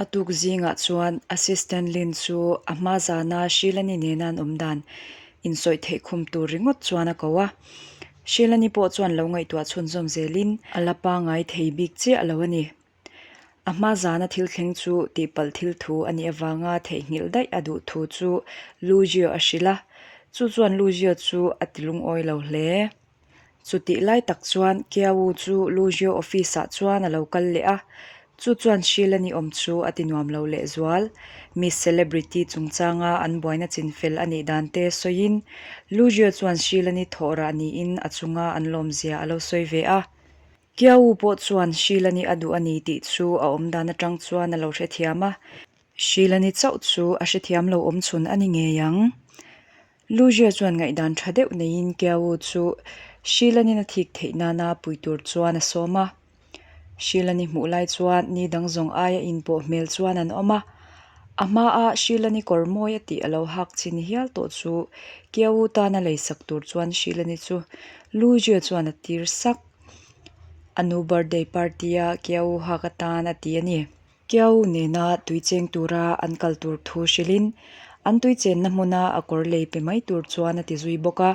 A tuk zingah chuan Assistant Lin chu a hma zana Shilani nena an awm dan insawi theih khum tur ringawt chuan a ko a. Shilani pawh chuan lo ngaihtuah chhunzawm zelin a la pangai thei bik chiah lo a ni. A hma zana thil thleng chu tihpalh thil thu a nih avanga theihnghilh daih a duh thu chu Lujio a hrilh a, chu chuan Lujio chu a ti lungawi lo hle. Chutih lai tak chuan Kiawu chu Lujio office ah chuan a lo kal leh a, chu chuan Sheila ni awm chu a ti nuam lo lehzual. Miss Celebrity chungchanga an buaina chinfel a nih dan te sawiin Lujio chuan Sheila ni thawh rah niin a chunga an lawmzia a lo sawi ve a. Kiawu pawh chuan Shilani a duh a ni tih chu a awm dan atang chuan a lo hrethiam a. Shilani chauh chu a hrethiam lo awm chhun a ni ngei ang. Lujia chuan ngaihdan tha deuh neiin Kiawu chu Shilani'n a thik theih nana pui tur chuan a sawm a. Shilani hmuh lai chuan ni dang zawng aia inpawh hmel chuan an awm a. A hmaa Shilani kawr mawi a tih a lo hak chin hial tawh chu Kiawu tana leisak tur chuan Shilani chu Lujia chuan a tir sak. A nu birthday party a Kiau hak atan a ti a ni. Kiau nena tui cheng tura an kal tur thu hrilhin an tui chenna hmuna a kawr lei pe mai tur chuan a ti zui bawk a.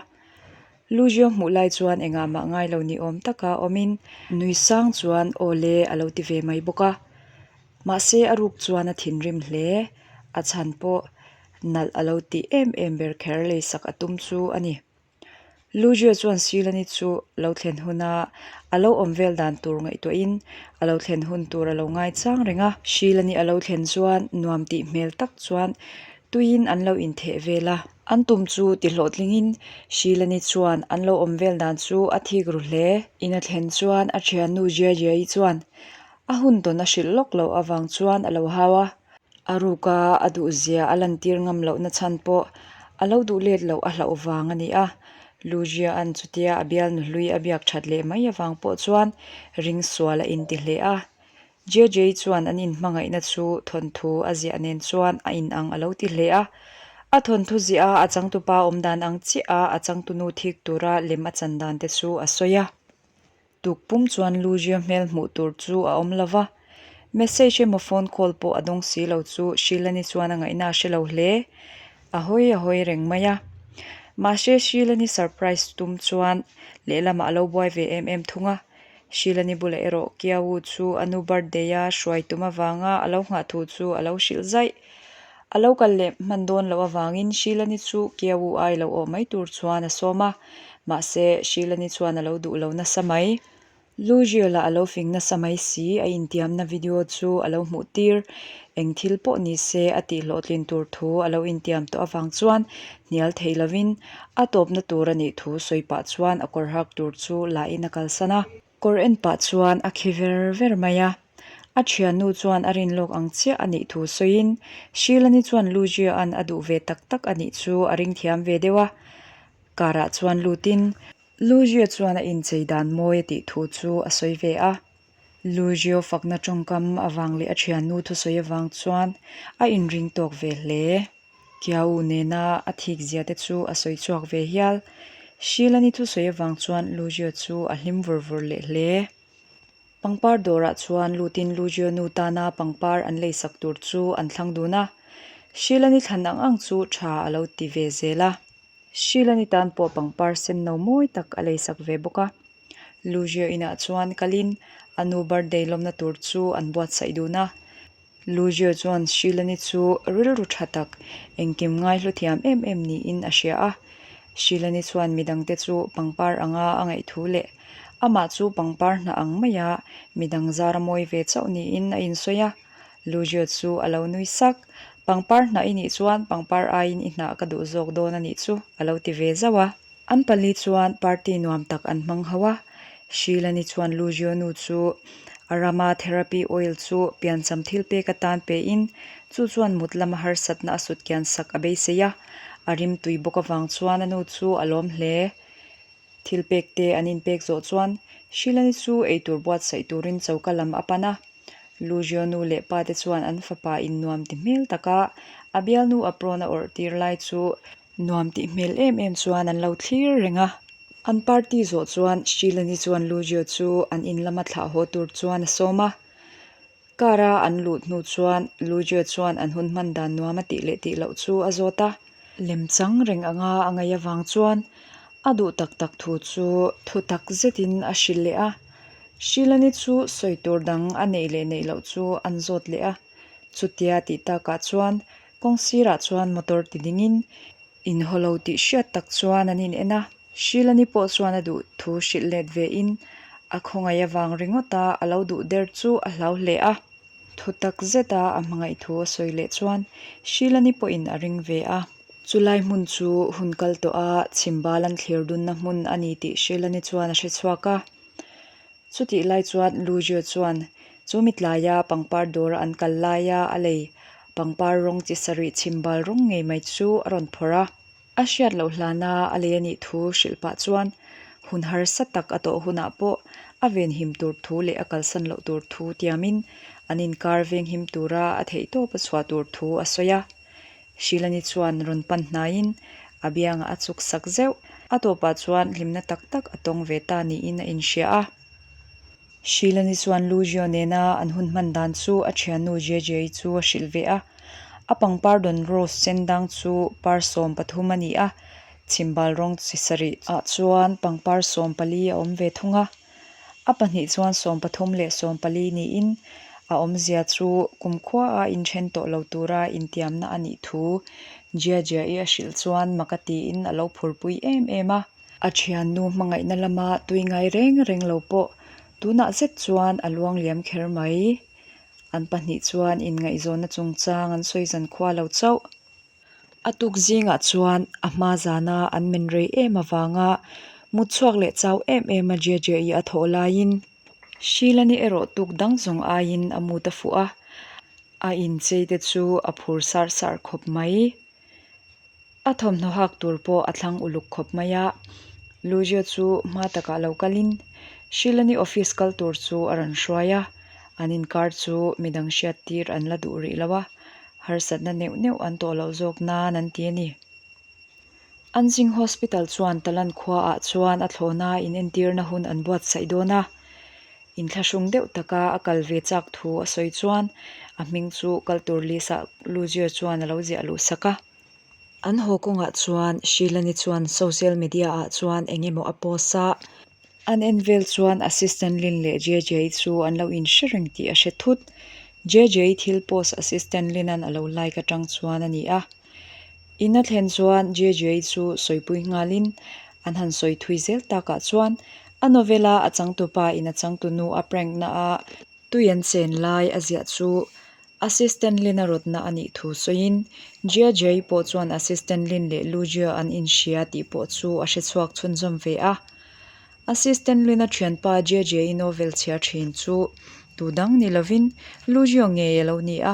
Luzio hmuh lai chuan engah mah ngai lo ni awm taka awmin nui sang chuan aw le a lo ti ve mai bawk a. Mahse a ruk chuan a thinrim hle. A chhan pawh nalh a lo tih em em ber kher leisak a tum chu a ni. Lujia chuan Silani chu lo thlen huna a lo awm vel dan tur ngaihtuahin a lo thlen hun tur a lo ngaichang reng a. Silani a lo thlen chuan nuam tih hmel tak chuan tuiin an lo intheh vel a. An tum chu ti hlawhtlingin Silani chuan an lo awm vel dan chu a thik ru hle. In a thlen chuan a thiannu Jiajiai chuan a hun tawn a hrilh lawk loh avang chuan a lo hau a. A ruka a duhzia a lantir ngam lohna chhan pawh a lo duh let loh a hlauh vang a ni a. Lugia-a'n chutia a bialnu hlui a biak that leh mai avang pawh chuan ring sual a inti hle a. JJ chuan an inhmangaihna chu thawnthu a ziah nen chuan a inang a lo ti hle a. A thawnthu ziah a a changtupa awmdan ang chiah a a changtunu thik tura lem a chan dan te chu a sawi a. Tuk pum chuan Lujia hmel hmuh tur chu a awm lo va, message emaw phone call pawh a dawng si lo chu Shilani chuan a ngaihna a hre lo hle. A hawi a hawi reng mai a. Mahse Shilani surprise tum chuan lehlamah a lo buai ve em em thung a. Shilani bulah erawh Kiawu chu a nu birthday a hruai tum avanga a lo nghah thu chu a lo hrilh zaih. A lo kal leh hman dawn loh avangin Shilani chu Kiawu ai lo awh mai tur chuan a sawm a, mahse Shilani chuan a lo duh lo nasa mai. Lujio lah a lo fing nasa mai si, a intiamna video chu a lo hmuh tir. Eng thil pawh ni se a tih hlawhtlin tur thu a lo intiam tawh avang chuan hnial thei lovin a tawpna tur a nih thu sawi pah chuan a kawr hak tur chu lahin a kalsan a. Kawr en pah chuan a khi ver ver mai a. A thiannu chuan a rin lawk ang chiah a nih thu sawiin Shilani chuan Lugia-a'n a duh ve tak tak a nih chu a ring thiam ve deuh a. Car-ah chuan lutin Lugia chuan a inchei dan mawi a tih thu chu a sawi ve a. Lugio fakna tawngkam avang leh a thiannu thusawi avang chuan a inring tawk ve hle. Kiau nena a thik zia te chu a sawi chhuak ve hial. Shilani thusawi avang chuan Lujio chu a hlim vur vur leh hle. Pangpar dawrah chuan lutin Lujio nu tana pangpar an leisak tur chu an thlang dun a. Shilani thlan ang ang chu tha a lo ti ve zel a. Shilani tan pawh pangpar sen no mawi tak a leisak ve bawk a. Lujio inah chuan kalin a nu birthday lawmna tur chu an buatsaih dun a. Lujio chuan Shilani chu rilru tha tak, engkim ngaihlu thiam em em niin a hria a. Shilani chuan midangte chu pangpar anga a ngaih thu leh amah chu pangpar hnah ang maia midang zar a mawi ve chauh niin a insawi a. Lujio chu a lo nui sak. Pangpar hnah i nih chuan pangpar aiin i hnah ka duh zawk dawn a nih chu a lo ti ve zauh a. An pali chuan party nuam tak an hmang ho a, Shilani chuan Lujio nu chu a rama therapy oil chu piancham thil pek atan pein chu chuan mut lama harsatna a sut kian sak a beisei a, a rim tui bawk avang chuan a nu chu a lawm hle. Thil pek te an inpek zawh chuan Shilani chu eitur buatsaih turin choka lam a pan a, Lujio nu leh pa te chuan an fapa innuam ti hmel taka a bialnu apron a awrh tir lai chu Nuam tih hmel em em chuan an lo thlir reng a. An party zawh chuan Shilani chuan Lujio chu an in lama thlah haw tur chuan a sawm a. Car a an luh hnu chuan Lugia chuan an hun hman dan nuam a tih leh tih loh chu a zawt a. Lemchang reng anga a ngaih avang chuan a duh tak tak thu chu thu tak zetin a hrilh leh a. Shilani chu sawi tur dang a neih leh neih loh chu an zawt leh a. Chutia tih takah chuan kawng sirah chuan motor ti dingin inhaw lo tih hriat tak chuan an in en a. Shilani pawh chuan a duh thu hrilh let ve in a khawngaih avang ringawt a a lo duh der chu a hlau hle a. Thu tak zet a a hmangaih thu a sawi leh chuan Shilani pawhin a ring ve a. Chulai hmun chu hun kal tawh a chhimbal an thlir dunna hmun a ni tih Shilani chuan a hre chhuak a. Chutih lai chuan Lujio chuan chu mitlaia pangpar dawra an kal laia a lei pangpar rawng chi sarih chhimbal rawng ngei mai chu a rawn phawrh a. A hriat loh hlana a lei a nih thu hrilh pah chuan hun harsa tak a tawh hunah pawh a venhim tur thu leh a kalsan loh tur thu tiamin an inkar venghim tura a theihtawp a chhuah tur thu a sawi a. Shilani chuan rawn pan hnaiin a biangah a chuk sak zeuh. A tawpah chuan hlimna tak tak a tawng ve ta niin a inhria a. Shilani chuan Lujio nena an hun hman dan chu a thiannu JJ chu a hrilh ve a. A pangpar dawn rose sen dang chu par 13 a ni a, chhimbal rawng chi sarih ah chuan pangpar 14 a awm ve thung a. A pahnih chuan 13 leh 14 niin a awmzia chu kumkhua a inthen tawh lo tura intiamna a nih thu Jia-Jia-i a hrilh chuan mak a tiin a lo phurpui em em a. A thiannu hmangaihna lama tui ngai reng reng lo pawh tunah zet chuan a luang liam kher mai. An pahnih chuan inngaihzawnna chungchang an sawi zan khua lo chauh. A tuk zingah chuan a hma zana an men rei em avanga mut chhuak leh chau em em a Jejei a thawh laiin Shilani erawh tuk dang zawng aiin a mut a fuh a, a inchei te chu a phur sar sar khawp mai. A thawmhnaw hak tur pawh a thlang uluk khawp mai a, Lujia chu hma takah lo kalin Shilani office kal tur chu a rawn hruai a, an inkar chu midang hriat tir an la duh rih lo a, harsatna neuh neuh an tawh loh zawk nan an ti a ni. Anjing Hospital chuan Talan khuaah chuan a thlawhna inentirna hun an buatsaih dawn a, inthlahrung deuh taka a kal ve chak thu a sawi chuan a hming chu kal tur list ah Lujia chuan a lo ziah luh sak a. An haw kawngah chuan Shilani chuan social media ah chuan eng emaw a post a, an en vel chuan Assistant Lin leh JJ chu an lo inhre reng tih a hre thut. JJ thil post Assistant Lin-a'n a lo like atang chuan a ni a. In a thlen chuan JJ chu sawipui nghalin an han sawi thui zel takah chuan a novel-a a changtupa in a changtunu a prank na a tui an chen lai a ziah chu Assistant Lin a rawtna a nih thu sawiin JJ pawh chuan Assistant Lin leh Lujia an inhria tih pawh chu a hre chhuak chhunzawm ve a. Assistant Lin a thianpa JJ novel chhiar thin chu tu dang ni lovin Lujio ngei a lo ni a.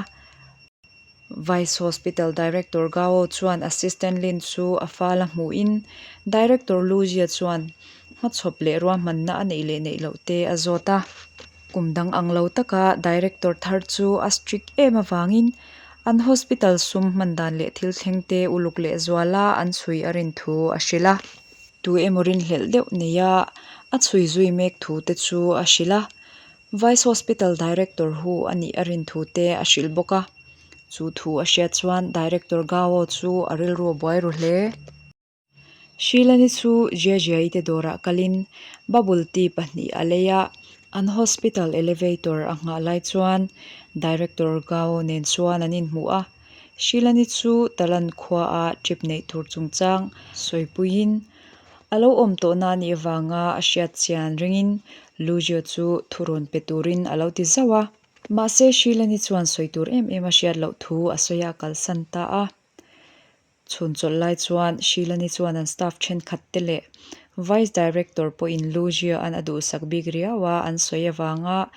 Vice Hospital Director Gao chuan Assistant Lin chu a fal a hmuhin Director Lu Jia chuan hmachhawp leh ruahmanna a neih leh neih loh te a zawt a. Kum dang ang lo taka Director thar chu a strict em avangin an hospital sum hman dan leh thil thleng te uluk leh zuala an chhui a rin thu a hrilh a. Tu emaw rinhlelh deuh neia a chhui zui mek thu te chu a hrilh a. Vice Hospital Director hu a nih a rin thu te a hrilh bawk a. Chu thu a hriat chuan Director Gao chu a rilru a buai ru hle. Shilani chu Jiajiai te dawrah kalin bubble tea pahnih a lei a, an hospital elevator a nghah lai chuan Director Gao nen chuan an inhmu a. Shilani chu Talan khuaa trip neih tur chungchang sawipuiin A lo awm tawhna a nih avanga a hriat chian ringin Lujio chu thu rawn pe turin a lo ti zauh a. Mahse Shilani chuan sawi tur em em a hriat loh thu a sawi a kalsan ta a. Chhun chawlh lai chuan Shilani chuan an staff thenkhat te leh Vice Director pawhin Lujio an a duhsak bik riau a an sawi avanga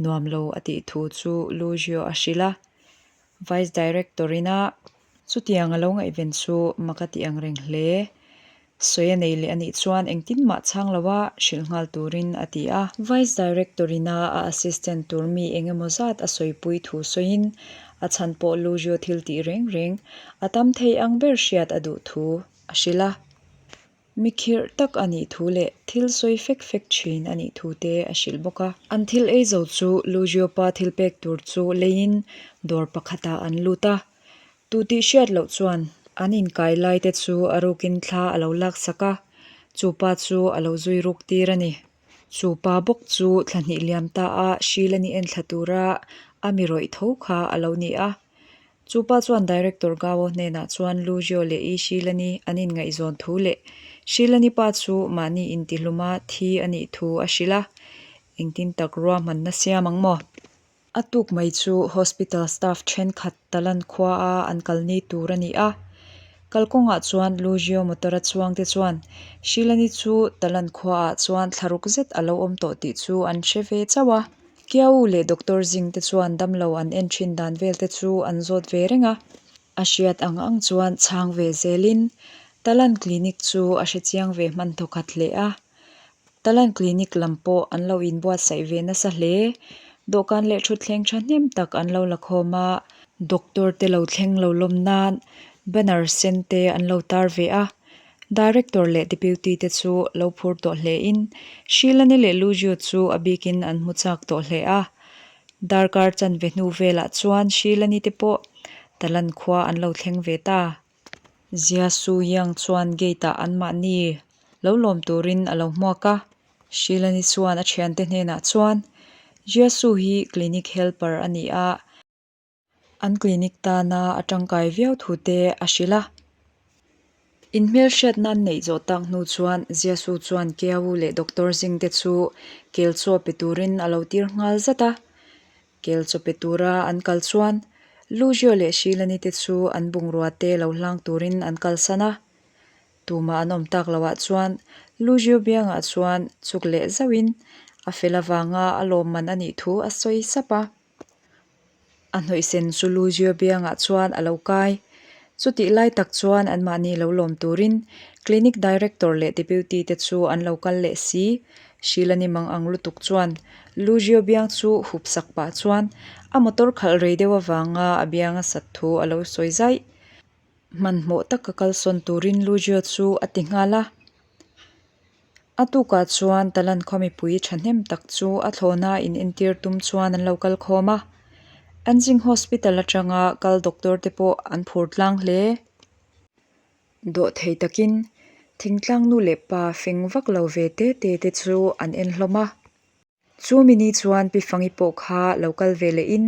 nuam lo a tih thu chu Lujio a hrilh a. Vice Director ina Chutiang a lo ngaihven chu mak a tih ang reng hle. Sawi a nei leh a nih chuan engtin mah chhang lo a hrilh nghal turin a ti a. Vice Director ina a assistant tur mi eng emaw zat a sawipui thu sawiin a chhan pawh Luzio thil tih reng reng a tam thei ang ber hriat a duh thu a hrilh a. Mi khirh tak a nih thu leh thil sawi fek fek thin a nih thu te a hrilh bawk a. An thil ei zo chu Luzio pa thil pek tur chu leiin dawr pakhatah an lut a. Tu tih hriat loh chuan an inkai lai te chu a rukin thla a lo laksak a, chu pa chu a lo zui ruk tir a ni. Chu pa bawk chu thla hnih liam ta a Shilani enthla tura a mi rawih tho kha a lo ni a. Chu pa chuan Director Gao hnenah chuan Luzio leh I Shilani an inngaihzawn thu leh Shilani pa chu mahni intihluma thi a nih thu a hrilh a, engtin tak ruahmanna siam ang maw? A tuk mai chu hospital staff thenkhat Talan khua a an kal ni tur a ni a. Kalkawngah chuan Luzio motor a chuang te chuan Shilani chu Talan khua ah chuan thlaruk zet a lo awm tawh tih chu an hre ve chauh a. Kiau leh Doctor Zing te chuan damlo an en thin dan vel te chu an zawt ve reng a. A hriat ang ang chuan chhang ve zelin Talan clinic chu a hrechiang ve hman thawkhat hle a. Talan Clinic lam pawh an lo inbuatsaih ve nasa hle. Dawhkan leh thutthleng thahnem tak an lo la khawm a. Doctor te lo thleng lo lawm nan banner sen te an lo tar ve a. Director leh Deputy te chu lo phur tawh hle in Shilani leh Lujio chu a bikin an hmu chak tawh hle a. Darkar chanve hnu velah chuan Shilani te pawh Talan khua an lo thleng ve ta. Zia Su Yang chuan gate ah anmahni lo lawm turin a lo hmuak a. Shilani chuan a thiante hnenah chuan, Jia Su hi clinic helper a ni a, an clinic tana a tangkai viau thu te a hrilh a. Inhmelhriat nan neih zawh tak hnu chuan Jia Su chuan Kiau leh Doctor Zing te chu kel chaw pe turin a lo tir nghal zat a. Kel chaw pe tura an kal chuan Luzio leh Shilani te chu an bungrua te lo hlang turin an kalsan a. Tumah an awm tak loah chuan Luzio biangah chuan chuk leh zauhin a fel avanga a lawmman a nih thu a sawi sap a. A hnawihsen chu Luzio biangah chuan a lo kai. Chutih lai tak chuan anmahni lo lawm turin Clinic Director leh Deputy te chu an lo kal leh si. Shilani mang ang lutuk chuan Luzio biang chu hup sak pah chuan a motor khalh rei deuh avanga a biang a sat thu a lo sawi zaih. Hmanhmawh taka kalsawn turin Luzio chu a ti nghal a. A tukah chuan Talan khaw mipui thahnem tak chu a thlawhna in entir tum chuan an lo kal khawm a. Anjing Hospital atanga kal doctor te pawh an phur tlang hle. Dawhthei takin thingtlang nu leh pa feng vak lo ve te te te chu an en hlawm a. Chu mini chuan Pi Fangi pawh kha lo kal ve leh in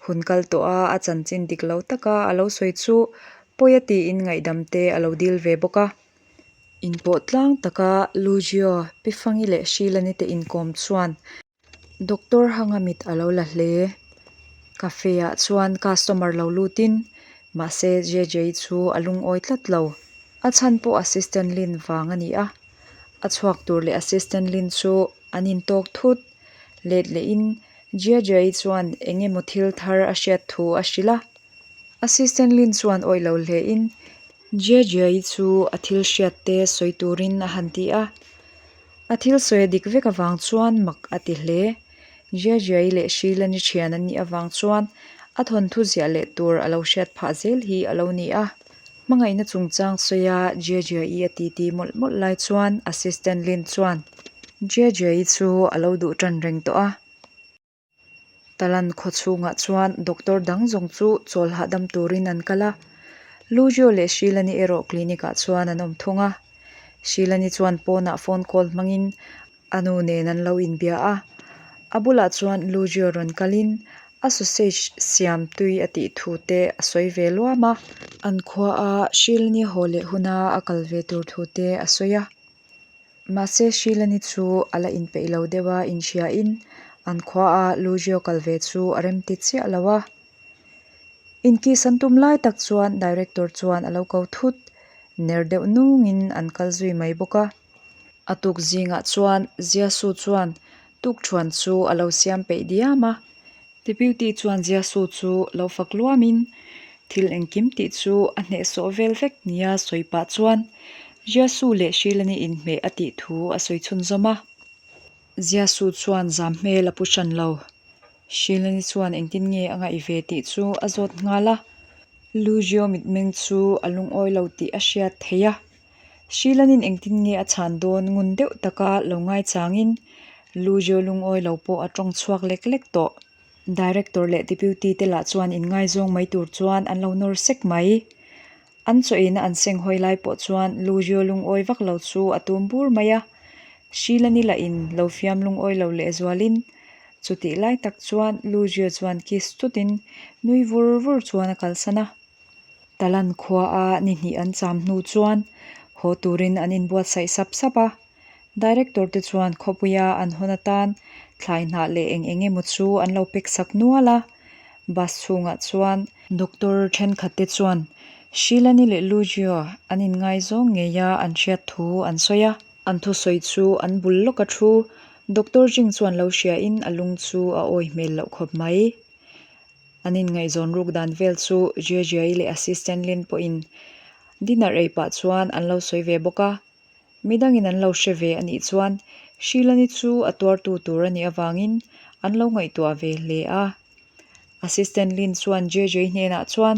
hun kal tawh a, a chanchin dik lo taka a lo sawi chu pawi a tiin ngaihdam te a lo dil ve bawk a. Inpawh tlang taka Lujio, Pi Fangi leh Shilani te inkawm chuan Doctor Hanga mit a lo la hle. Cafe ah chuan customer lo lutin mahse JJ chu a lungawi tlat lo. A chhan pawh Assistant Lin vang a ni a. A chhuak tur leh Assistant Lin chu an intawk thut. Let lehin JJ chuan eng emaw thil thar a hriat thu a hrilh a. Assistant Lin chuan awih lo hlein JJ chu a thil hriat te sawi turin a han ti a. A thil sawi a dik vek avang chuan mak a ti hle. Jiajiai leh Shilani thian an nih avang chuan a thawnthu ziah leh tur a lo hriat phah zel hi a lo ni a. Hmangaihna chungchang sawia Jiajiai a titi mawlh mawlh lai chuan Assistant Lin chuan Jiajiai chu a lo duh tan reng tawh a. Talan khaw chhungah chuan doctor dang zawng chu chawl hahdam turin an kal a, Lujio leh Shilani erawh clinic ah chuan an awm thung a. Shilani chuan pawnah phone call hmangin a nu nen an lo inbia a, a bulah chuan Lujio rawn kalin a sausage siam tui a tih thu te a sawi ve luam a. An khua a Shilani haw leh huna a kal ve tur thu te a sawi a. Mahse Shilani chu a la inpeih lo deuh a inhriain an khuaa Lujio kal ve chu a remti chiah lo a. Inkiss an tum lai tak chuan Director chuan a lo ko thut, ner deuh nungin an kal zui mai bawk a. A tuk zingah chuan Jiasu chuan tukthuan chu a lo siam peih diam a. Deputy chuan Jiasu chu lo fak luamin thil engkim tih chu a hnehsawh vel vek nia sawi pah chuan Jiasu leh Shilani inhmeh a tih thu a sawi chhunzawm a. Jiasu chuan zam hmel a pu hran lo. Shilani chuan engtin nge a ngaih ve tih chu a zawt nghal a. Lujio mitmeng chu a lungawi lo tih a hriat theih a. Sheelan-in engtin nge a chhan dawn ngun deuh taka lo ngaichangin Lujio lungawi lo pawh a tawng chhuak lek lek tawh. Director leh Deputy te lah chuan inngaizawng mai tur chuan an lo nawr sek mai. An chaw eina an seng hawi lai pawh chuan Lujio lungawi vak lo chu a tum bur mai a. Sheelan-i lahin lo fiam lungawi lo lehzualin chutih lai tak chuan Lujio chuan kiss chutin nui vur vur chuan a kalsan a. Talan khua a ni hnih an cham hnu chuan haw turin an inbuatsaih sap sap a. Director te chuan khawpuia an hawn atan thlai hnah leh eng eng emaw chu an lo pek sak nual a. Bus chhungah chuan Doctor thenkhat te chuan Shilani leh Lujio an inngaizawng ngei a an hriat thu an sawi a. An thusawi chu an bul lawk a thu. Doctor Jing chuan lo hriain a lung chu a awi hmel loh khawp mai. An inngaihzawn ruk dan vel chu Jejei leh Assistant Lin pawhin dinner ei pah chuan an lo sawi ve bawk a. Midangin an lo hre ve a nih chuan Shilani chu a tuartu tur a nih avangin an lo ngaihtuah ve hle a. Assistant Lin chuan Jejei hnenah chuan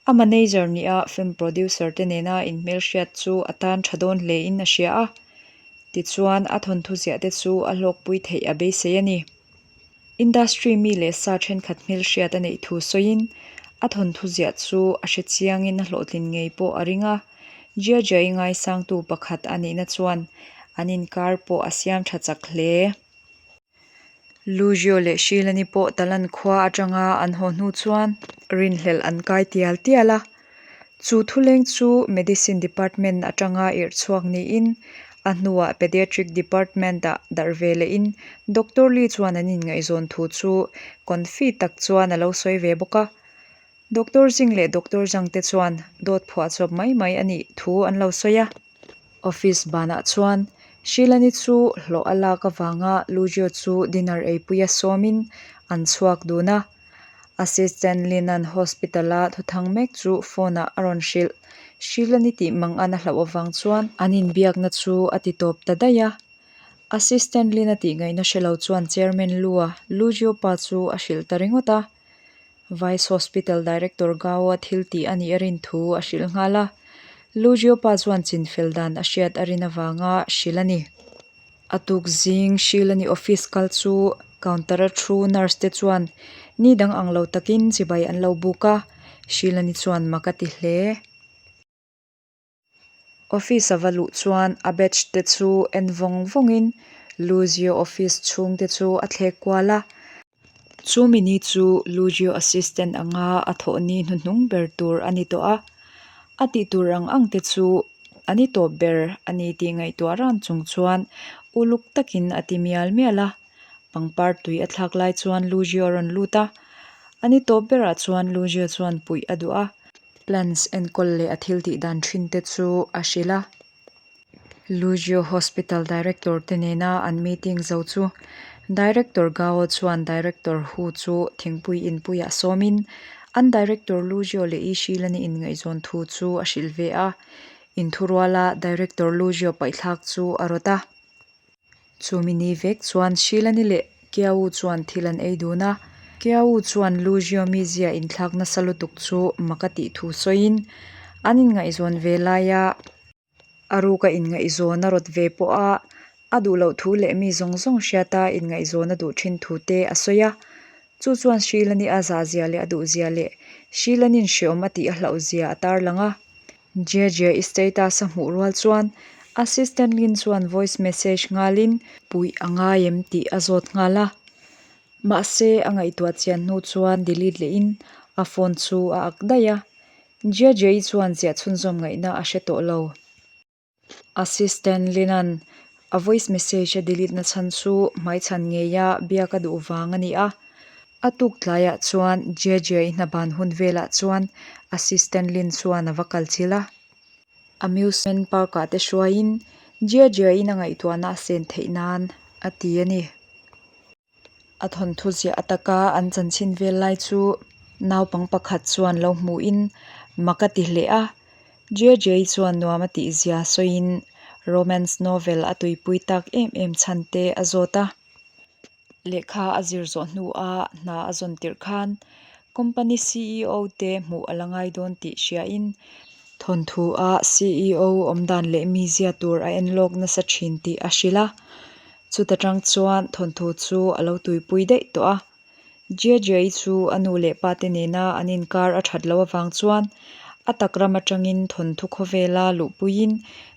a manager nia film producer te nena inhmelhriat chu a tan tha dawn hlein a hria a. Tichuan a thawnthu ziah te chu a hlawkpui theih a beisei a ni. Industry mi leh sa thenkhat hmelhriat a neih thu sawiin a thawnthu ziah chu a hre chiangin a hlawhtlin ngei pawh a ring a. Jia Jia-i ngaisangtu pakhat a nihna chuan an inkar pawh a siam tha chak hle. Lu Jio leh Shilani pawh Talan khua atanga an haw hnu chuan rinhlelh an kai tial tial a. Chu thuleng chu Medicine Department atanga irh chhuak niin a hnuah Pediatric Department-ah darh ve lehin Doctor Lee chuan an inngaihzawn thu chu confi tak chuan a lo sawi ve bawk a. Doctor Jing leh Doctor Zhang te chuan dawt phuahchawp mai mai a nih thu an lo sawi a. Office banah chuan Shilani chu hlawh a lak avanga Lujio chu dinner eipuia sawmin an chhuak dun a. Assistant Linan Hospital-a thuthang mek chu phone-ah a rawn hrilh. Shilani tih mang an a hlauh avang chuan an inbiakna chu a ti tawp ta daih a. Assistant Lina tih ngaihna hre lo chuan Chairman Lu-a Lujio pa chu a hrilh ta ringawt a. Vice Hospital Director Gao-a thil tih a nih a rin thu a hrilh nghal a. Lujio pa chuan chinfel dan a hriat a rin avanga hrilh a ni. A tuk zing Shilani office kal chu counter a thu nurse te chuan ni dang ang lo takin chibai an lo buk a, Shilani chuan mak a ti hle. Office a va luh chuan a batch te chu en vawng vawngin Luzio office chhung te chu a thlek kual a. Chumi ni chu Luzio assistant anga a thawh ni hnuhnung ber tur a ni tawh a, a tih tur ang ang te chu a ni tawp ber a ni tih ngaihtuah ran chung chuan uluk takin a ti mial mial a. Pangpar tui a thlak lai chuan Luzio a rawn lut a, a ni tawp berah chuan Luzio chuan puih a duh a. Plants enkawl leh a thil tih dan thin te chu a hrilh a. Luzio Hospital Director te nena an meeting zo chu Director Gao chuan Director Hu chu thingpui inpuiah sawmin an Director Luzio leh Ishilani inngaihzawn thu chu a hrilh ve a. Inthuruala Director Luzio paihthlak chu a rawt a. Chumi ni vek chuan Shilani leh Kiau chuan thil an ei dun a, Kiau chuan Luzio mizia inthlak nasa lutuk chu mak a tih thu sawiin an inngaihzawn ve laia a ruka inngaihzawn a rawt ve pawh a, a duh loh thu leh mi zawng zawng hriata inngaihzawn a duh thin thu te a sawi a. Chu chuan Shilani a zahzia leh a duhzia leh Shilani'n hreawm a tih a hlauhzia a tarlang a. Jejia i status a hmuh rual chuan Assistant Lin chuan voice message nghalin puih a ngai em tih a zawt nghal a. Mahse a ngaihtuah chian hnu chuan delete lehin a phone chu a ak daih a. Jejia i chuan ziah chhunzawm ngaihna a hre tawh lo. Assistant Lin-a'n a voice message a delete na chhan chu hmaichhan ngeia biak a duh vang a ni a. A tuk tlaiah chuan Jejia-i hna ban hun velah chuan Assistant Lin chuan a va kal chilh a. Amusement Park-ah te hruaiin Jejia-in a ngaihtuahna a sen theih nan a ti a ni. A thawnthu ziah ataka an chanchin vel lai chu naupang pakhat chuan lo hmuhin mak a ti hle a. JJ chuan nuam a tih zia sawiin romance novel a tuipui tak em em chhan te a zawt a. Lehkha a zir zawh hnua hna a zawn tirh khan company ceo te hmuh a la ngai dawn tih hriain. Thawnthu a CEO awmdan leh mizia tur a en lawk nasa thin tih a hrilh a. Chuta tang chuan thawnthu chu a lo tuipui daih tawh a. Jia-Jiai chu a nu leh pa te nena an inkar a that loh avang chuan a tak ram atangin thawnthu khawvela luhpuiin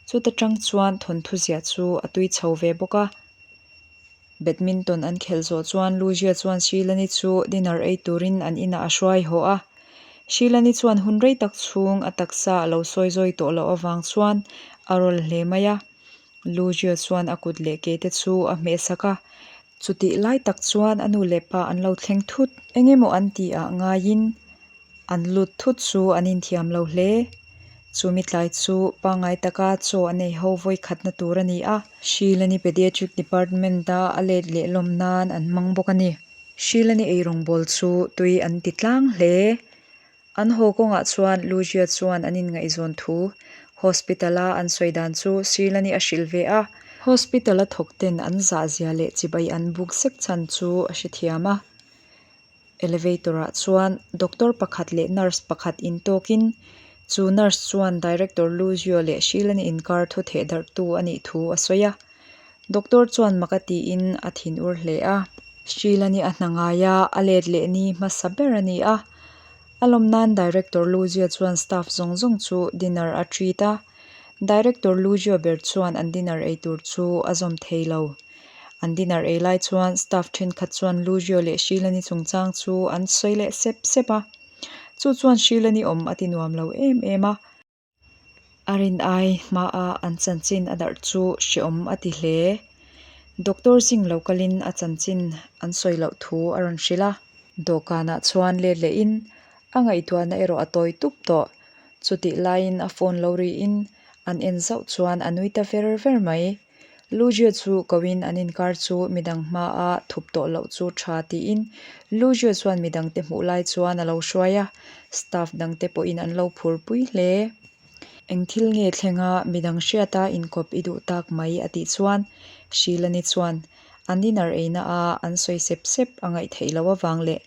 chuta tang chuan thawnthu ziah chu a tui chho ve bawk a. Badminton an khelh zawh chuan Lujia chuan Shilani chu dinner ei turin an inah a hruai haw a. Shilani chuan hun rei tak chhung a taksa a lo sawi zawi tawh loh avang chuan a rawl hle mai a. Lujia chuan a kut leh ke te chu a hmehsak a. Chutih lai tak chuan a nu leh pa an lo thleng thut. Eng emaw an tih ah ngaiin An lut thut chu an inthiam lo hle. Chumi tlai chu pangngai taka chaw an ei ho vawi khatna tur a ni a. Shilani Pediatric Department-a a let leh lawm nan an hmang bawk a ni. Shilani eirawngbawl chu tui an ti tlang hle. An haw kawngah chuan Lujia chuan an inngaihzawn thu Hospital-a an sawi dan chu Shilani a hrilh ve a. Hospital-a thawkten an zahzia leh chibai an buk sek chhan chu a hrethiam a. Elevator ah chuan doctor pakhat leh nurse pakhat intawkin chu nurse chuan director Luzio leh Sheila-ni inkar thu theh darh tu a nih thu a sawi a. Doctor chuan mak a tiin a thin ur hle a. Sheila-ni a hna ngai a, a let leh ni hmasa ber a ni a. A lawm nan director Luzio chuan staff zawng zawng chu dinner a treat a. Director Luzio ber chuan an dinner ei tur chu a zawm thei lo. An dinner ei lai chuan staff thenkhat chuan Luzio leh Shilani chungchang chu an sawi leh sep sep a. Chu chuan Shilani awm a ti nuam lo em em a. A rin ai hmaa an chanchin a darh chu hreawm a ti hle. Doctor zing lo kalin a chanchin an sawi loh thu a rawn hrilh a. Dawhkanah chuan let lehin a ngaihtuahna erawh a tawi tup tawh. Chutih laiin a phone lo riin an en zauh chuan a nui ta ver ver mai. Lujia chu koin an inkar chu midang hmaa thup tawh loh chu tha tiin Lujia chuan midangte hmuh lai chuan a lo hruai a, staff dangte pawhin an lo phur pui hle. Eng thil nge thlenga midang hriata inkawp i duh tak mai a tih chuan Shilani chuan an dinner eina a an sawi sep sep a ngaih theih loh avang leh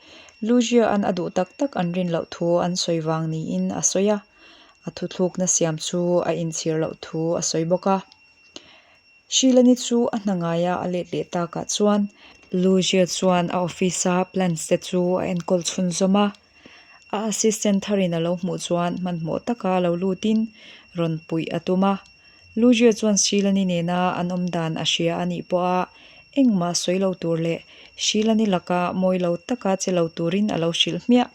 Lujia an a duh tak tak an rin loh thu an sawi vang niin a sawi a, a thuthlukna siam chu a inchhir loh thu a sawi bawk a. Shilani chu a hna ngaia a let leh takah chuan Lujia chuan a office-a plans te chu a enkawl chhunzawm a. A assistant tharin a lo hmuh chuan hmanhmawh taka lo lutin rawn puih a tum a. Lujia chuan Shilani nena an awm dan a hria a nih pawha engmah sawi lo tur leh Shilani laka mawi lo taka che lo turin a lo hrilh hmiah.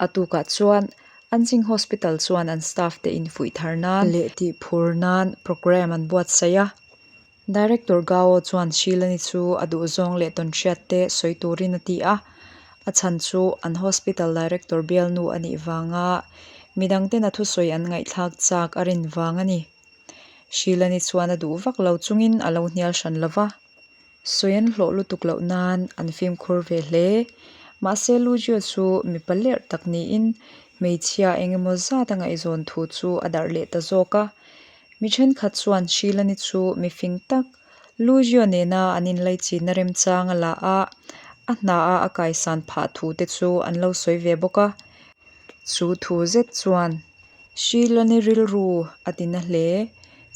A tukah chuan Anjing Hospital chuan an staff te infuih thar nan leh tih phur nan programme an buatsaih a. Director Gao chuan Shilani chu a duhzawng leh tawnhriat te sawi turin a ti a. A chhan chu an hospital director bialnu a nih vanga midang ten a thusawi an ngaihthlak chak a rin vang a ni. Shilani chuan a duh vak lo chungin a lo hnial hran lo va. Sawi an hlawh lutuk loh nan an fimkhur ve hle. Mahse Lujio chu mipa lerh tak niin hmeichhia eng emaw zat a ngaihzawn thu chu a darh leh ta zawk a. Mi thenkhat chuan Shilani chu mi fing tak, Lujio nena an inlaichinna remchang a la a, a hna a a kaisan phah thu te chu an lo sawi ve bawk a. Chu thu zet chuan Shilani rilru a ti na hle.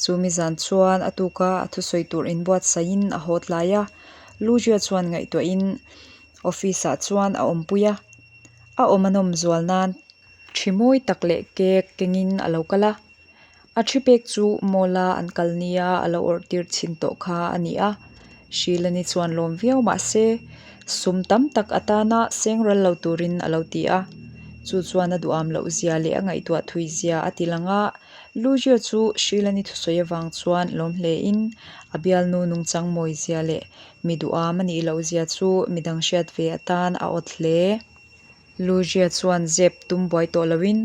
Chu mi zan chuan a tuka a thusawi tur inbuatsaihin a haw tlai a, Lujia chuan ngaihtuahin office ah chuan a awmpui a. A awm a nawm zual nan thi mawi tak leh cake kengin a lo kal a. A thi pek chu mall a an kal nia a lo awrh tir chhin tawh kha a ni a. Shilani chuan lawm viau mah se sum tam tak atana seng ral lo turin a lo ti a. Chu chuan a duham loh zia leh a ngaihtuah thui zia a ti lang a, Lujia chu Shilani thusawi avang chuan lawm hle in a bialnu nungchang mawi zia leh mi duham a nih loh zia chu midang hriat ve atan a awt hle. Lujia chuan zep tum buai tawh loin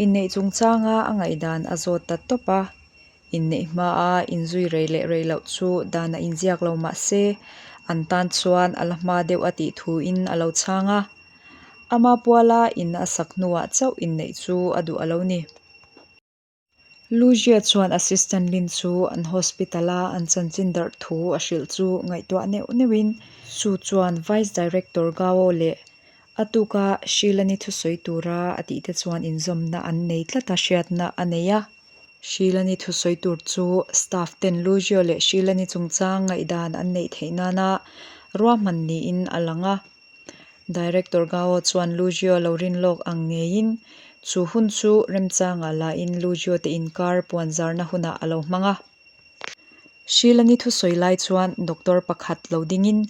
inneih chungchanga a ngaihdan a zawt ta tawp a. Inneih hmaa inzui rei leh rei loh chu dan a inziak lo mah se, an tan chuan a la hma deuh a tih thuin a lo chhang a. Ama puala in a sak hnuah chauh inneih chu a duh a lo ni. Lujia chuan Assistant Lin chu an hospital-a an chanchin darh thu a hrilh chu ngaihtuah neuh neuhin chu chuan Vice Director Gao leh. A tuka Sheila-ni thusawi tura a tihte chuan inzawmna an nei tlat a hriatna a nei a. Sheila-ni thusawi tur chu staff ten Luzio leh Sheila-ni chungchang ngaihdan an neih theih nana ruahman niin a lang a. Director Gao chuan Luzio lo rin lawk ang ngeiin chu hun chu remchangah lain Luzio te inkar puanzarna hunah a lo hmang a. Sheila-ni thusawi lai chuan doctor pakhat lo dingin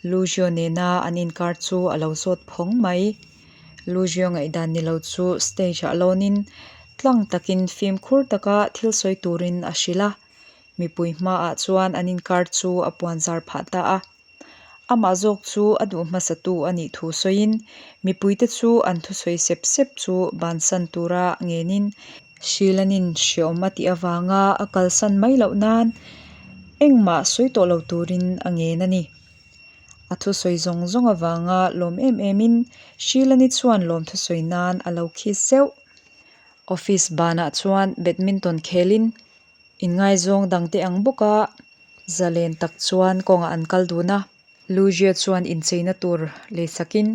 Luzio nena an inkar chu a lo zawt phawng mai. Luzio ngaihdan ni lo chu stage-ah lawnin tlang takin fimkhur taka thil sawi turin a hrilh a. Mipui hmaah chuan an inkar chu a puanzar phah ta a. Amah zawk chu a duh hmasatu a nih thu sawiin mipuite chu an thusawi sep sep chu bansan tura ngenin Hrilanin hreawm a tih avanga a kalsan mai loh nan engmah sawi tawh lo turin a ngen a ni. A thusawi zawng zawng avanga lawm em emin Hrilani chuan lawm thusawi nan a lo khi zeuh. Office banah chuan badminton khelin Inngaizawng dangte ang bawka zalen tak chuan kawngah an kal dun a. Lujia chuan incheina tur leisakin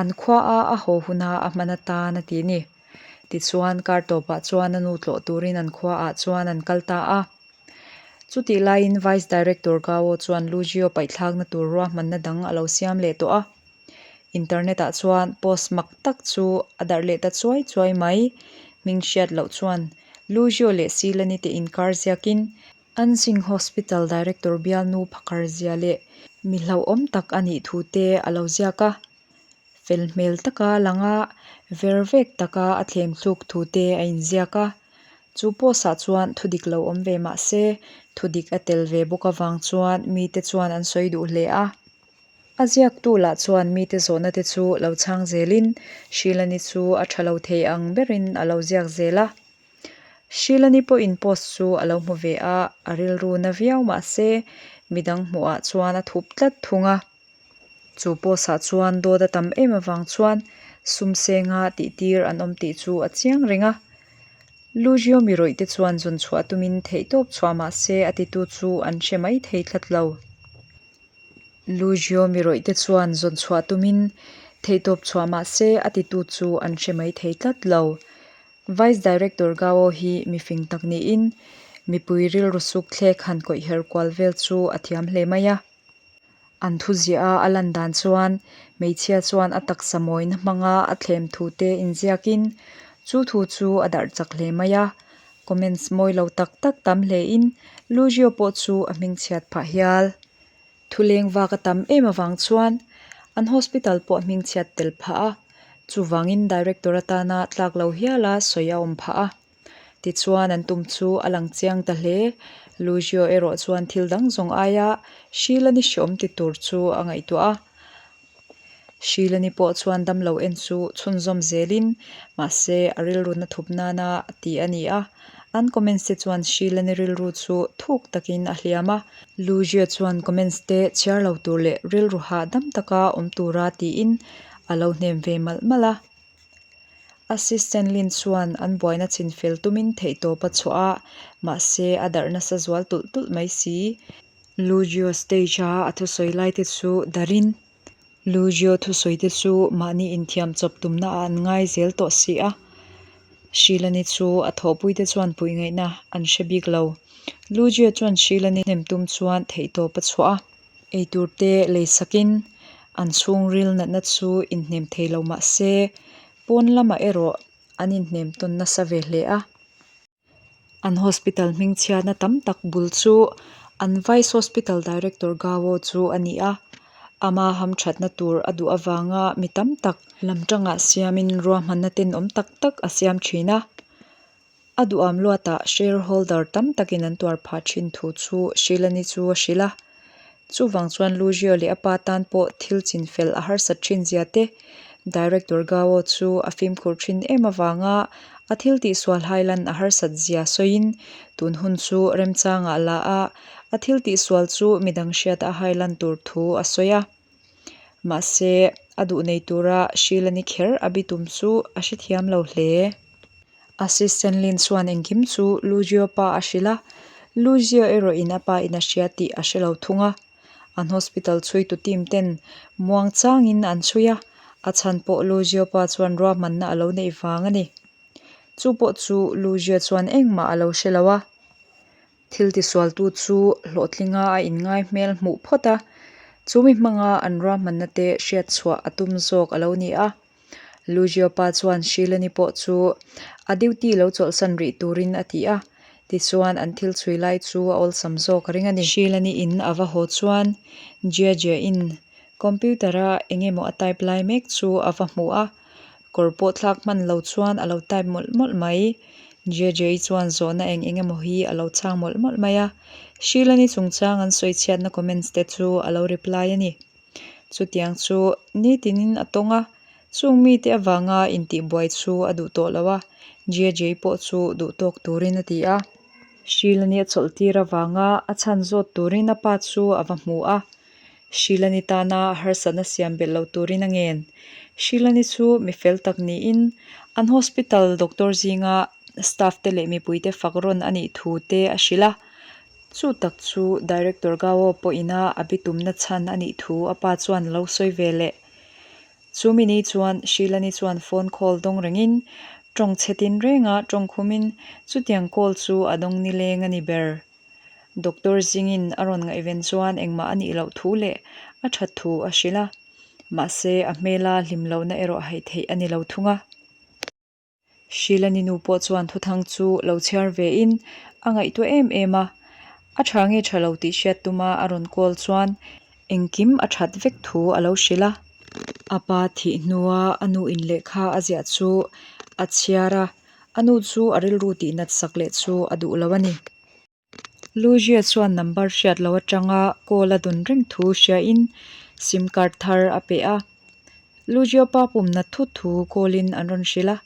an khuaa a haw huna a hman atan a ti ni. Tichuan kar tawpah chuan a nu tlawh turin an khuaah chuan an kal ta a. Chutih laiin Vice Director Gao chuan Lujio paihthlakna tur ruahmanna dang a lo siam leh tawh a. Internet ah chuan post mak tak chu a darh leh ta chuai chuai mai. Hming hriat loh chuan Luzio leh Silani te inkar ziakin Anjing Hospital Director bialnu phakar zia leh mi hlauhawm tak a nih thu te a lo ziak a. Fel hmel taka langa ver vek taka a thlem thluk thu te a inziak a. Chu post ah chuan thudik lo awm ve mah se thudik a tel ve bawk avang chuan mite chuan an sawi duh hle a. A ziaktu lah chuan mite zawhna te chu lo chhang zelin Shilani chu a tha lo thei ang berin a lo ziak zel a. Shilani pawhin post chu a lo hmu ve a, a rilru na viau mah se midang hmuhah chuan a thup tlat thung a. Chu post ah chuan dawt a tam em avang chuan sum senga tihtir an awm tih chu a chiang reng a. Luzio mi rawih te chuan zawn chhuah tumin theihtawp chhuah mah se a titu chu an hre mai thei tlat lo. Luzio mi rawih te chuan zawn chhuah tumin theihtawp chhuah mah se a titu chu an hre mai thei tlat lo. Vice Director Gao hi mifing tak niin mipui rilru suk thlek han kawih her kual vel chu a thiam hle mai a. An thu ziah a a lan dan chuan hmeichhia chuan a taksa mawina hmanga a thlem thu te inziakin chu thu chu a darh chak hle mai a. Comments mawi lo tak tak tam hlein Luzio pawh chu a hmingchhiat phah hial. Thuleng vak a tam em avang chuan an hospital pawh a hmingchhiat tel phah a, chuvangin director atana tlak lo hiala sawi a awm phah a. Tichuan an tum chu a lang chiang ta hle. Luzio erawh chuan thil dang zawng aia Sheila-ni hreawm ti tur chu a ngaihtuah a. Sheila-ni pawh chuan damlo en chu chhunzawm zelin, mahse a rilru na thup nana ti a ni a. An comments te chuan Sheila-ni rilru chu thuk takin a hliam a. Lujia chuan comments te chhiar lo tur leh rilru hahdam taka awm tura tiin a lo hnem ve malh malh a. Assistant Lin chuan an buaina chinfel tumin theihtawp a chhuah a, mahse a darh nasa zual tulh tulh mai si. Lujio stage a a thusawi lai te chu darin Lujio thusawi te chu mahni inthiam chawp tumna ah an ngai zel tawh si a. Shilani chu a thawhpui te chuan puih ngaihna an hre bik lo. Lujio chuan Shilani hnem tum chuan theihtawp a chhuah a. Eitur te lei sakin an chhungril natna chu inhnem thei lo mah se pawn lamah erawh an inhnem tawn nasa ve hle a. An hospital hmingchhiatna tam tak bul chu an Vice Hospital Director Gao chu a ni a, ama hamthatna tur a duh avanga mi tam tak lam tangah siamin ruahmanna tenawm tak tak a siam thin a. A duham luatah shareholder tam takin an tuar phah thin thu chu Shilani chu a hrilh a. Chuvang chuan Luzio leh a pa tan pawh thil chinfel a harsat thin zia te, Director Gao chu a fimkhur thin em avanga a thil tihsual hailan a harsat zia sawiin tun hun chu remchangah la a, a thil tihsual chu midang hriat a hailan tur thu a sawi a. Mahse, a duh nei tura Shilani kher a bitum chu a hrethiam lo hle. Assistant Lin chuan engkim chu Luzio pa a hrilh a, Luzio erawhin a pa in a hria tih a hre lo thung a. An hospital chhuitu team ten muang changin an chhui a, A chhan pawh Luzio pa chuan ruahmanna a lo neih vang a ni. Chu pawh chu Luzio chuan engmah a lo hre lo a. Thil tisualtu chu hlawhtlinga a inngai hmel hmuh phawt a, chu mi hmanga an ruahmanna te hriat chhuah a tum zawk a lo ni a. Luzio pa chuan Shilani pawh chu a duty lo chawlhsan rih turin a ti a, tichuan an thil chhui lai chu a awlsam zawk a ring a ni. Shilani in a va haw chuan Jia Jia in computer a eng emaw a type lai mek chu a va hmu a, kawr pawh thlak hman lo chuan a lo type mawlh mawlh mai. Jia Jia i chuan zawhna eng eng emaw hi a lo chhang mawlh mawlh mai a, Shilani chungchang an sawi chhiatna comments te chu a lo reply a ni. Chutiang chu nitinin a tawng a, chung mite avanga intihbuai chu a duh tawh lo a, JJ pawh chu duh tawk turin a ti a. Shilani a chawlh tir avanga a chhan zawt turin a pa chu a va hmu a, Shilani tana harsatna siam belh lo turin a ngen. Shilani chu mi fel tak niin an hospital doctor zinga staff te leh mipuite fak rawn a nih thu te a hrilh a. Chu tak chu Director Gao pawhina a bitumna chhan a nih thu a pa chuan a lo sawi ve leh. Chu mi ni chuan Shilani chuan phone call dawng rengin tawng chhe tin renga tawng khumin chutiang call chu a dawng nileng a ni ber. Doctor zingin a rawn ngaihven chuan engmah a nih loh thu leh a that thu a hrilh a, mahse a hmela hlim lohna erawh haih theih a ni lo thung a. Shilani nu pawh chuan thuthang chu lo chhiar ve in a ngaihtuah em em a, a tha nge tha lo tih hriat tuma a rawn call chuan engkim a that vek thu a lo hrilh a. A pa thih hnua a nu in lehkha a ziah chu a chhiar a, a nu chu a rilru tih nat sak leh chu a duh lo a ni. Luzia chuan number hriat lo atanga call a dawn reng thu hriain sim card thar a pe a. Luzia pa pum nat thut thu call in an rawn hrilh a,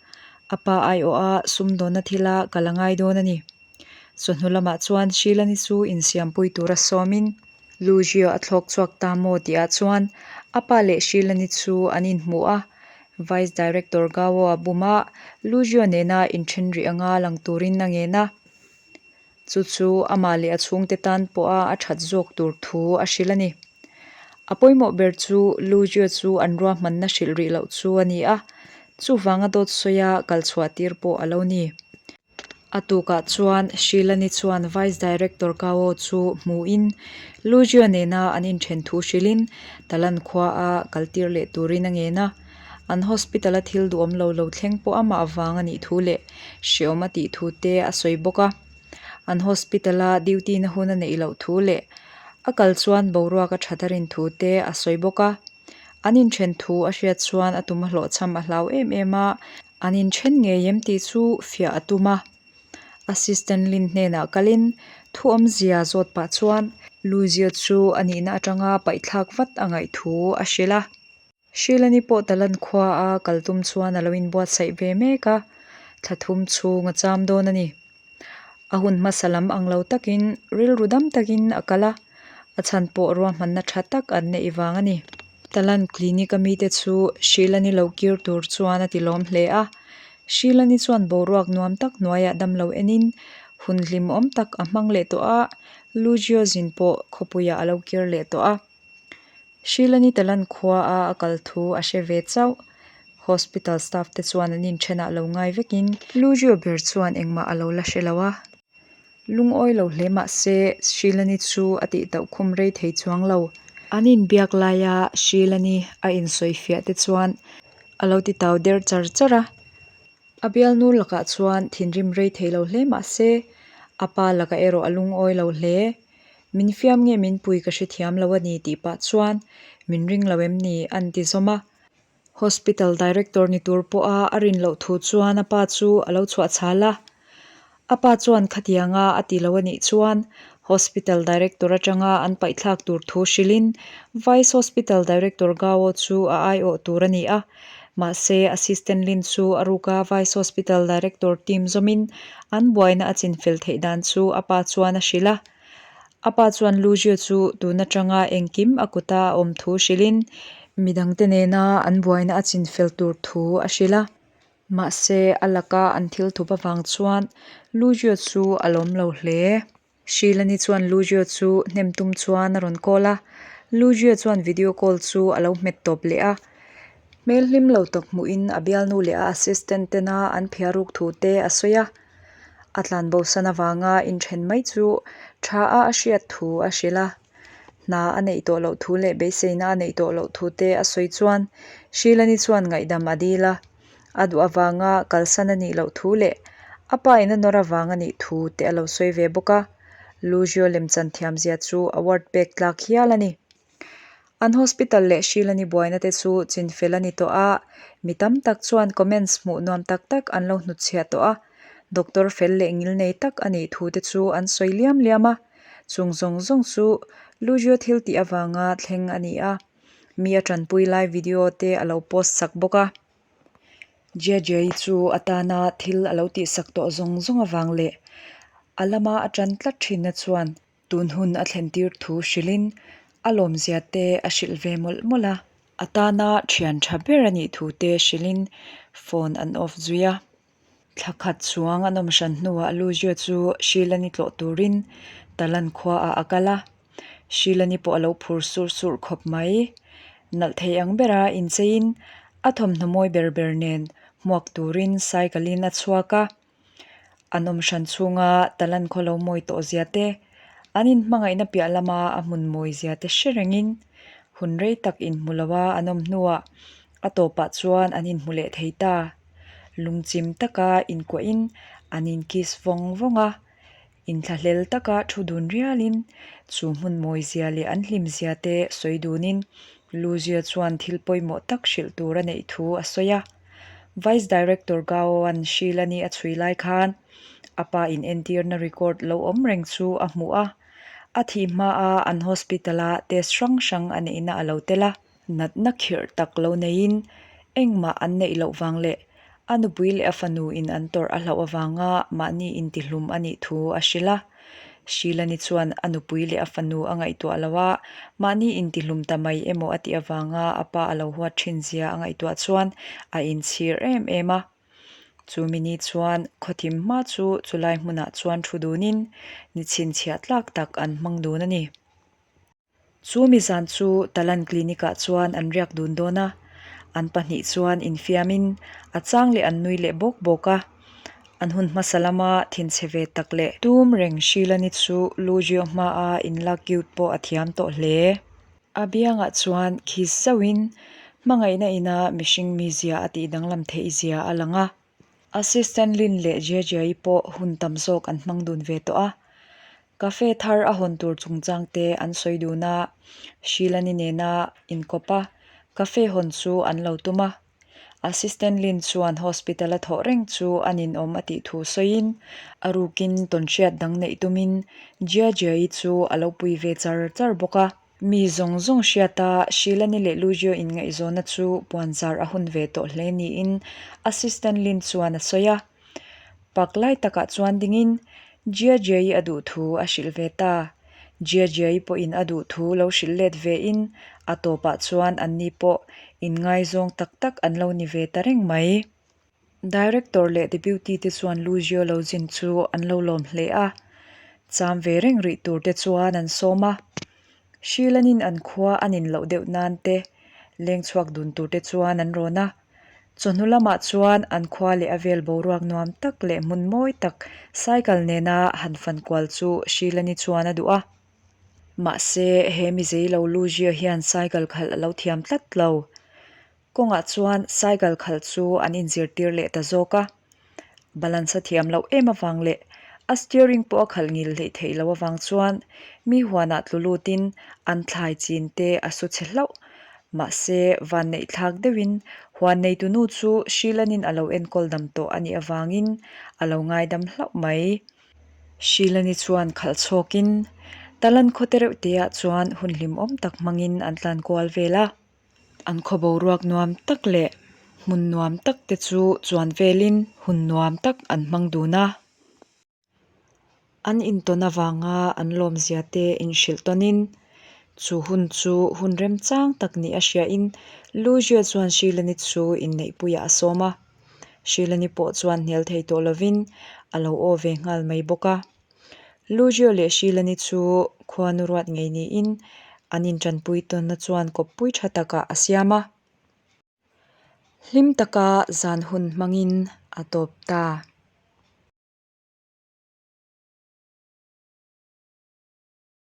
a pa aiawha sumdawnna thila kal a ngai dawn a ni. Chawhnu lamah chuan Shilani chu insiampui tura sawmin Luzia a thlawk chhuak ta maw tihah chuan a pa leh Shilani chu an inhmu a, Vice Director Gao-a buma Luzia nena inthen rih anga lang turin a ngen a. Chu chu amah leh a chhungte tan pawha a that zawk tur thu a hrilh a ni. A pawimawh ber chu Luzio chu an ruahmanna hrilh rih loh chu a ni a, chuvanga dawt sawia kal chhuah tir pawh a lo ni. A tukah chuan Shilani chuan Vice Director Kao chu hmuhin Luzio nena an inthen thu hrilhin Talan khuaa kal tir leh turin a ngen a. An hospital a thil duhawm lo lo thleng pawh amah avang a nih thu leh hreawm a tih thu te a sawi bawk a. An hospital a duty na hun a neih loh thu leh a kal chuan boruak a that a rin thu te a sawi bawk a. An inthen thu a hriat chuan a tum a hlawhchham a hlau em em a, an inthen ngei em tih chu fiah a tum a. Assistant Lin hnenah kalin thu awmzia zawt pah chuan Luzio chu a nihna atanga paihthlak vat a ngaih thu a hrilh a. Shilani pawh Talan khua a kal tum chuan a lo inbuatsaih ve mek a, thla thum chhung a cham dawn a ni. A hun hmasa lam ang lo takin rilru dam takin a kal a, a chhan pawh ruahmanna tha tak an neih vang a ni. Talan clinic a mite chu Shilani lo kir tur chuan a ti lawm hle a, Shilani chuan boruak nuam tak hnuaiah damlo enin hun hlimawm tak a hmang leh tawh a, Lugio zin pawh khawpuiah a lo kir leh tawh a. Shilani Talan khua a a kal thu a hre ve chauh. Hospital staff te chuan an inthenah lo ngai vekin Luzio ber chuan engmah a lo la hre lo a. Lungawi lo hle mah se Shilani chu a tih tauh khum rei thei chuang lo. An inbiak laia Shilani a insawifiah te chuan a lo ti tau der char char a. A bialnu lakah chuan thinrim rei thei lo hle mah se, a pa lakah erawh a lungawi lo hle. Min fiam nge min pui ka hrethiam lo a ni tih pah chuan min ring lo em ni an ti zawm a. Hospital director ni tur pawha a rin loh thu chuan a pa chu a lo chhuah chhal a. A pa chuan khatianga a ti lo a nih chuan Hospital Director atanga an paihthlak tur thu hrilhin Vice Hospital Director Gao chu a aiawh tur a ni a. Mahse, Assistant Lin chu a ruka Vice Hospital Director team zawmin an buaina a chinfel theih dan chu a pa chuan a hrilh a. A pa chuan Lu Jie chu tun atanga engkim a kuta a awm thu hrilhin midangte nena an buaina a chinfel tur thu a hrilh a. Mahse, a laka an thil thup avang chuan Luzio chu a lawm lo hle. Shilani chuan Luzio chu hnem tum chuan a rawn call a, Luzio chuan video call chu a lo hmet tawp leh a. Hmel hlim lo tak hmuhin a bialnu leh a assistant tena an phiaruk thu te a sawi a. A tlanbosan avanga inthen mai chu tha a a hriat thu a hrilh a. Hna a neih tawh loh thu leh beiseina a neih tawh loh thu te a sawi chuan Shilani chuan ngaihdam a dil a. A duh avanga kalsan a nih loh thu leh a pa in a nawr avang a nih thu te a lo sawi ve bawk a. Luzio lemchan thiamzia chu award pek tlak hial a ni. An hospital leh Shilani buaina te chu chinfel a ni tawh a, mi tam tak chuan comments hmuh nuam tak tak an lo hnutchhiah tawh a, doctor fel leh ngilnei tak a nih thu te chu an sawi liam liam a, chung zawng zawng chu Luzio thil tih avanga thleng a ni a, mi a tanpui lai video te a lo post sak bawk a. Jejei chu a tana thil a lo tihsak tawh zawng zawng avang leh a lama a tan tlat thinna chuan Tun hun a thlen tir thu hrilhin a lawmzia te a hrilh ve mawlh mawlh a. A tana thian tha ber a nih thu te hrilhin phone an off zui a. Thla khat chuang an awm hran hnuah Luzio chu Shilani tlawh turin Talan khuaah a kal a. Shilani pawh a lo phur surh surh khawp mai. Nalh thei ang bera incheiin a thawmhnaw mawi ber ber nen hmuak turin cycle in a chhuak a. An awm hran chhunga Talan khaw lo mawi tawh zia te, an inhmangaihna piah lama a hmun mawi zia te hre rengin hun rei tak inhmu loa an awm hnuah a tawpah chuan an inhmu leh thei ta. Lungchim taka inkuahin an inkiss vawng vawng a, inthlahlel taka thu dun rialin chu hmun mawi zia leh an hlim zia te sawi dunin Luzia chuan thil pawimawh tak hrilh tur a neih thu a sawi a. Vice Director Gao-a'n Shilani a chhui lai khan a pa inentirna record lo awm reng chu a hmuh a, a thih hmaa an hospital-a test hrang hrang a neihna a lo tel a. Natna khirh tak lo neiin engmah an neih loh vang leh a nupui leh a fanu in an tawrh a hlauh avanga mahni intihlum a nih thu a hrilh a. Shilani chuan a nupui leh a fanu a ngaihtuah lo a, mahni intihlum ta mai emaw a tih avanga a pa a lo huat thin zia a ngaihtuah chuan a inchhir em em a. Chu mini chuan khawthim hma chu chulai hmunah chuan thu dunin ni chhinchhiah tlak tak an hmang dun a ni. Chu mi zan chu Talan Clinic ah chuan an riak dun dawn a, an pahnih chuan infiamin a chang leh an nui leh bawk bawk a. An hun hmasa lama thinchhe ve tak leh tum reng Shilani chu Lujio hmaa inla cute pawh a thiam tawh hle. A biangah chuan khi zauhin hmangaihna ina mihring mizia a tih danglam theih zia a lang a. Assistant Lin leh Jeje-i pawh hun tam zawk an hmang dun ve tawh a. Cafe thar a hawn tur chungchang te an sawi dun a, Shilani nena inkawp a, cafe hawn chu an lo tum a. Assistant Lin chuan hospital a thawh reng chu a ninawm a tih thu sawiin a rukin tawnhriat dang neih tumin Jiajiai chu a lo pui ve char char bawk a. Mi zawng zawng hriata Shilani leh Lujio inngaihzawnna chu puanzar a hun ve tawh hle niin Assistant Lin chuan a sawi a. Pak lai takah chuan dingin Jiajiai a duh thu a hrilh ve ta. Jiajiai pawhin a duh thu lo hrilh let vein a tawpah chuan anni pawh inngaizawng tak tak an lo ni ve ta reng mai. Director leh Deputy te chuan Luzio lo zin chu an lo lawm hle a, cham ve reng rih tur te chuan an sawm a. Shilanin an khua a nin loh deuh nan te leng chhuak dun tur te chuan an rawn a. Chawhnu lamah chuan an khua leh a vel boruak nuam tak leh hmun mawi tak cycle nena han fan kual chu Shilani chuan a duh a. Mahse, he mizei lo Luzio hian cycle khalh a lo thiam tlat lo. Kawngah chuan cycle khalh chu an inzirtir leh ta zawk a, balance a thiam loh em avang leh a steering pawh a khalh ngil hleih theih loh avang chuan mi huanah tlu lutin an thlai chin te a su chhe hlauh. Mahse, vanneih thlak deuhin huan neitu nu chu Shilanin a lo enkawl dam tawh a nih avangin a lo ngaidam hlauh mai. Shilani chuan khalh chhawkin Talan khaw te reuh teah chuan hun hlimawm tak hmangin an tlan kual vel a. An khaw boruak nuam tak leh hmun nuam tak te chu chuan velin hun nuam tak an hmang dun a. An intawn avanga an lawmzia te inhrilh tawnin chu hun chu hun remchang tak nih a hriain Lujia chuan Shilani chu inneihpuiah a sawm a. Shilani pawh chuan hnial thei tawh lovin a lo aw ve nghal mai bawk a. Lujio leh Shilani chu khuanu ruat ngei niin an intanpui tawnna chuan kawppui tha takah a siam a. Hlim taka zan hun hmangin a tawp ta.